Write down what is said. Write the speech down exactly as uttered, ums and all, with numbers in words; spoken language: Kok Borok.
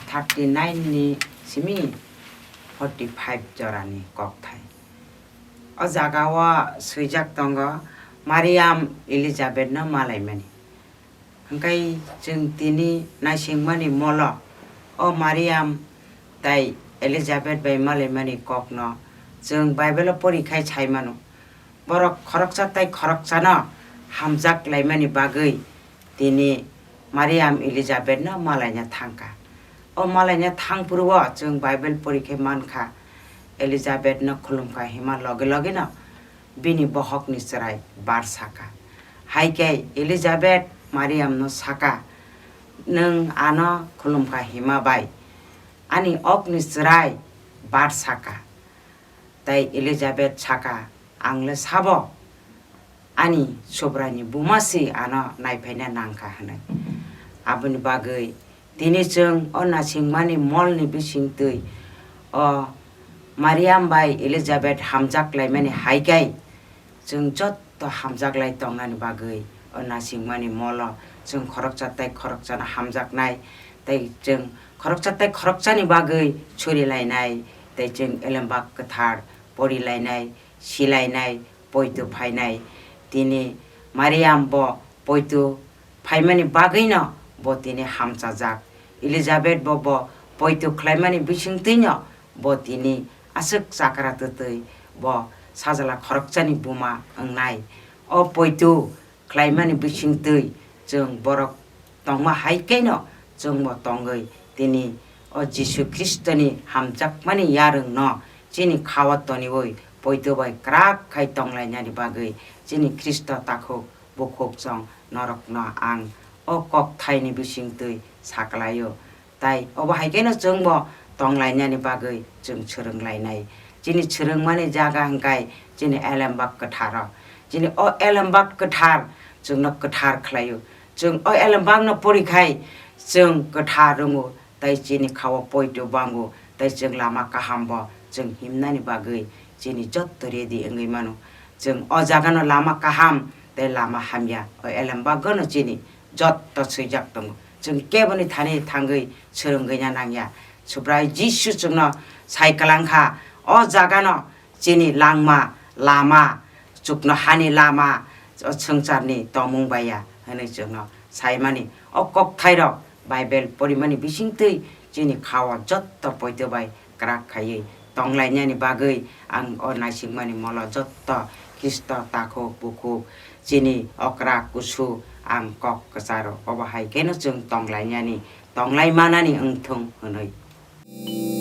thirty nine ni simi forty five jorani kokthai. O jaga o swijak tongo, Mariam Elizabeth no malaimani. Hwnkhe chwng tini naisingmani molo o Mariam tai Elizabeth bai malaimani kokno chwng Bible o pori khai sai mano. Borok khoroksa tai khoroksano hamjak laimani bagwi tini Mariam Elizabethno malaina thangkha. O malaina thangphuru-o chwng Bible pori khe mankha, Elizabethno khulumkha hima loge logeno bini bohokni chwrai bar sakha. Hai khe Elizabeth Mariamno sakha, "Nwng ano khulumkha hima bai ani okni chwrai bar sakha." Tai Elizabeth sakha, "Ang le sabo? Ani Subraini buma se ano naiphaina nangkha," hwnwi. Aboni bagwi tini chwng o naisingmani molni bisingtwi o Mariam bai Elizabeth hamjak laimani hai khe chwng jotto hamjak lai tongnani bagwi o naisingmani molo chwng khoroksa tai khoroksano hamjaknai, tei chwng khoroksa tai khoroksani bagwi suri lainai, tei chwng Elembak Kwthar pori lainai, si lainai, poito phainai. Tini Mariam bo poito phaimani bagwino bo tini hamchajak. Elizabeth bo, bo poito khlaimani bisingtwino bo tini aswk chakra twtwi bo sajla khoroksani buma wngnai. O poito khlaimani bisingtwi chwng borok tongma hai kheno chwngbo tongwi tini o Jisu Khristoni hamjakmani yarwngno chini kha-o toniwi poito bai kwrak khai tonglainani bagwi chini Khristo takhuk bukhuk chwng norokno ang o kokthaini bisingtwi saklaio. Tai obo hai kheno chwngbo tonglainani bagwi chwng swrwnglainai. Chini swrwngmani jaga hwnkhe chini Elembak Kwtharo. Chini o Elembak Kwthar chwngno kwthar khlaio. Chwng o Elembakno pori khai chwng kwthar wngo, tai chini kha-o poito bango, tai chwng lama kahambo chwng himnani bagwi chini jotto ready wngwi mano. Chwng o jagano lama kaham tei lama hamya o Elembakgono chini jotto swijak tongo. Chwng keboni thani thangwi swrwngwi na nangya. Subrai Jisu chwngno sai kwlangkha, o jagano chini langma, lama, chuknohani lama, o swngcharni tongmung bai ya hwnwi chwngno saimani. O kokthairok Bible porimani bisingtwi chini kha-o jotto poito bai kwrak khaiwi tonglainani bagwi ang o naisingmani molo jotto Khristo takhuk bukhuk chini okra kusu ang kok kwcharo. Obo hai kheno chwng tonglainani, tonglai manani wngthung hwnwi.